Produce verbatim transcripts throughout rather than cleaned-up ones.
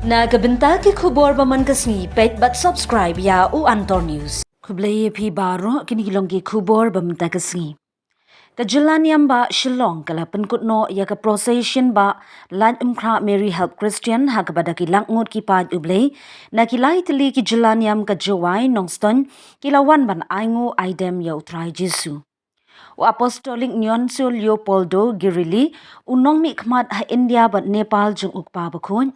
Na ka bynta ki khubor ba man ka sngi, peit bad subscribe ïa u Antor News. Khublei ïa phi baroh, kine ki long ki khubor ba mynta ka sngi. Ka jylla niam bah Shillong ka la pynkut noh ïa ka procession ba Laitumkhrah Mary Help Christian ha kaba da ki lak ngut ki paid U Blei na ki lai tylli ki jylla niam ka Jowai, Nongstoiñ, ki la wan ban ainguh aidem ïa U Trai Jisu. U Apostolic Nuncio Leopoldo Girilli, u nongmihkhmat ha India bad Nepal jong U Kpa Bakhuid,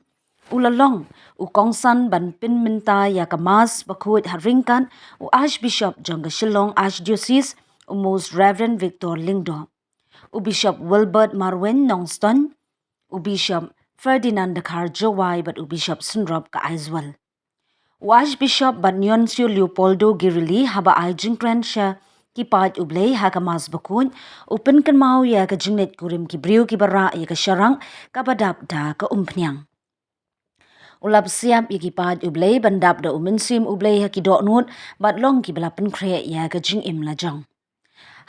u la long u kongsan ban pynmynta ïa ka Mass Bakhuid ha ryngkat u Archbishop jong ka Shillong Archdiocese, u Most Reverend Victor Lyngdoh, u Bishop Wilbert Marwein, Nongstoiñ, u Bishop Ferdinand Dkhar, Jowai, bad u Bishop Synrop ka Aizawl. U Archbishop bad Nuncio Leopoldo Girilli, haba ai jingkren sha ki paid U Blei ha ka Mass Bakhuid, u pynkynmaw ïa ka jingleit kurim ki briew kiba rah ïa ka sharak kaba dap da ka umphniang. U la pynsiap ïa ki paid U Blei ban dap da U Mynsiem U Blei ha ki dohnud bad long kiba la pynkhreh ïa ka jingim lajong.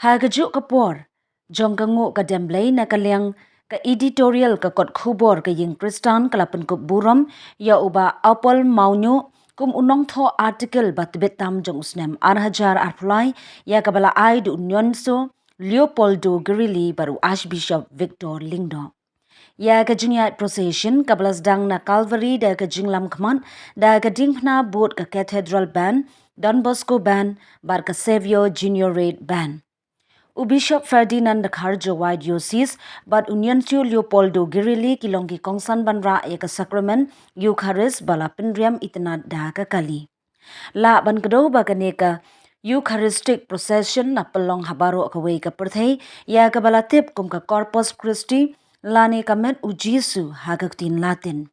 Ha kajuh ka por jong ka nguh ka dem Blei, na ka liang ka editorial ka kot khubor ka Ïing Khristan ka la pynkup burom ïa u Bah Apol Mawñiuh kum u nongthoh article ba tbit tam jong u snem ar hajar arphew lai, ïa kaba la ai da u Nuncio Leopoldo Girilli bad u Archbishop Victor Lyngdoh. Ïa ka jingïaid procession kaba la sdang na Calvary da ka jinglam khmat da ka diengphna bud ka Cathedral Band, Don Bosco Band bad ka Saviour Junior Rate Band. U Bishop Ferdinand Dkhar, Jowai Diocese, bad u Nuncio Leopoldo Girilli ki long ki kongsan ban rah ïa ka Sakramen Eukharist ba la pynriam itynnad da ka kali. Lah ban kdew ba kane ka Eucharistic Procession la pynlong ha baroh kawei ka pyrthei, ïa kaba la tip kum ka Corpus Christi, lane ka met U Jisu ha ka ktien Latin.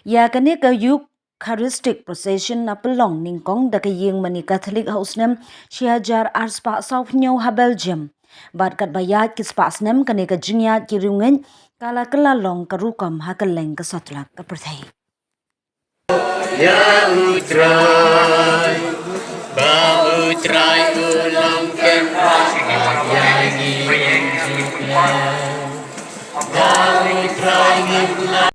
Ïa kane ka Eucharistic Procession la pynlong nyngkong da ka Ïing Mane Katholik ha u snem shi hajar arspah sawphew hynñiew ha Belgium. Bad katba ïaid ki spah snem, kane ka jingïaid ki riewngeit ka la kylla long ka rukom ha kylleng ka satlak ka pyrthei. Ïa U Trai, ba U Trai u long kynrad ïa ngi, ba U Trai ngim lah.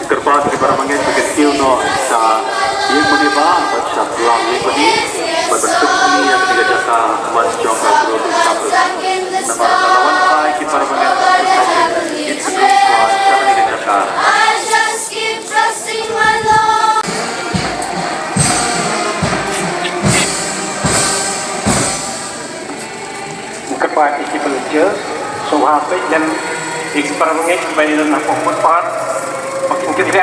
Kyrpad ïa ki para bangeit ba kin kiew noh sha ïing mane ba bad sha tlang ïing mane ba ban pynkynmaw ïa kane ka jaka mat jong ka Guru Duh Sangha. Namar ka la wan phai ki para bangeit ba kin kiew noh sha kane ka jaka. Kyrpad ïa ki volunteer sngewbha peit lem ïa ki para bangeit kiba ïalam hapoh footpath ba kin kyndit.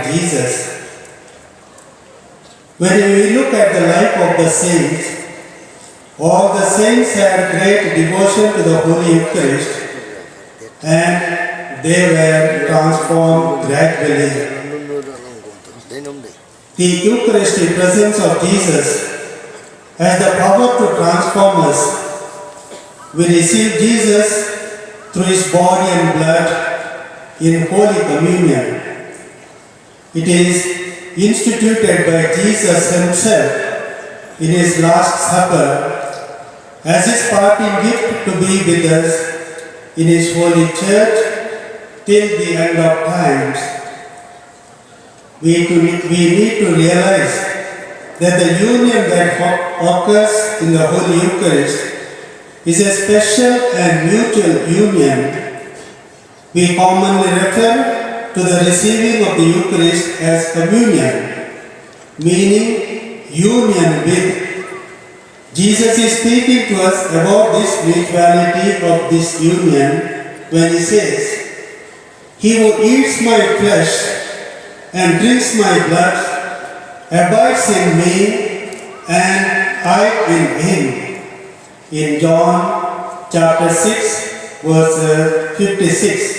Jesus. When we look at the life of the saints, all the saints had great devotion to the Holy Eucharist and they were transformed gradually. The Eucharistic presence of Jesus has the power to transform us. We receive Jesus through his body and blood in Holy Communion. It is instituted by Jesus himself in his Last Supper as his parting gift to be with us in his holy church till the end of times. We, to, we need to realize that the union that ho- occurs in the Holy Eucharist is a special and mutual union. We commonly refer to the receiving of the Eucharist as communion, meaning union with. Jesus is speaking to us about this mutuality of this union when he says, "He who eats my flesh and drinks my blood abides in me, and I in him." In John chapter six, verse uh, fifty-six.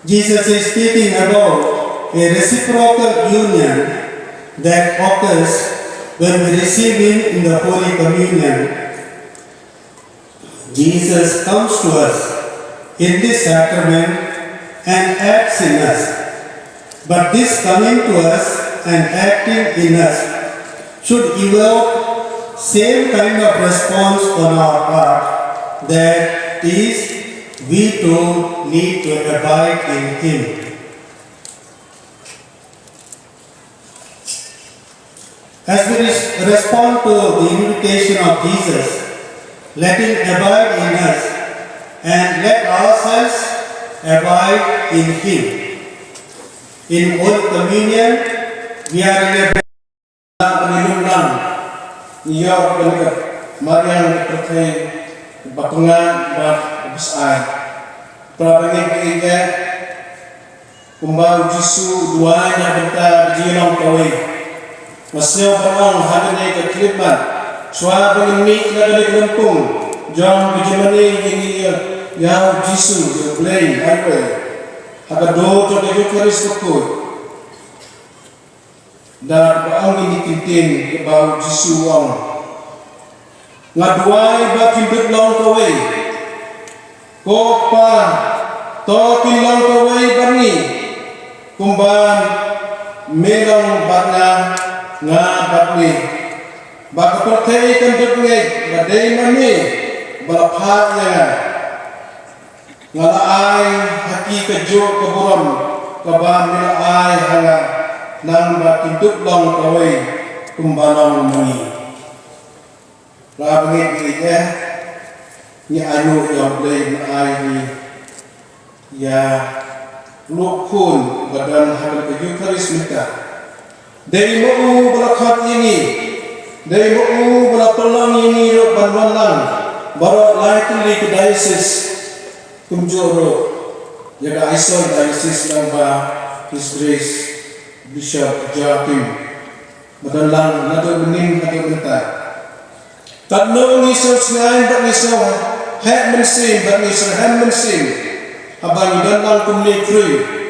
Jesus is speaking about a reciprocal union that occurs when we receive him in the Holy Communion. Jesus comes to us in this sacrament and acts in us. But this coming to us and acting in us should evoke same kind of response on our part, that is, we too need to abide in him. As we res- respond to the invitation of Jesus, let him abide in us and let ourselves abide in him. In Holy Communion, we are in a Maria, Maria, Kumba u Jisu u duwai na ka bynta ka jinglong kawei. Nga sngew ban ong ha kane ka khyllipmat, shuwa ban ngin mih na kane ka lympung jong ka jingmane ïa ngi, ïa u Jisu, ïa U Blei, ha kawei. Ha ka dur jong ka Eukharist bakhuid. Da kaba ong ïa ngi ki ktien kaba u Jisu u ong. Nga duwai ba kin dup long kawei. Ko Kpa, to kin long kawei bad ngi. Kumba me long bad nga, nga bad me. Ba ka pyrthei kan dup ngeit ba dei ma me ba la phah ïa nga. Nga la ai ha ki kajuh ka burom kaba me la ai ha nga, nang ba kin dup long kawei kumba long ma ngi. Nga bangeit bangeit eh, ngi ainguh ïa U Blei ba un ai ngi ïa u Khun ba don ha ka Eukharist mynta. Dei ma u ba la khot ïa ngi, dei ma u ba la pynlong ïa ngi ruh ban wan lang baroh lai tylli ki diocese. Kumjuh ruh ïa ka Aisawl diocese lyngba His Grace Bishop Joachim ba don lang naduh mynnin haduh mynta. Katno ngi sngewsynei bad ngi sngewheh mynsiem bad ngi sngewheh mynsiem haba ngi don lang kumne pyrshah.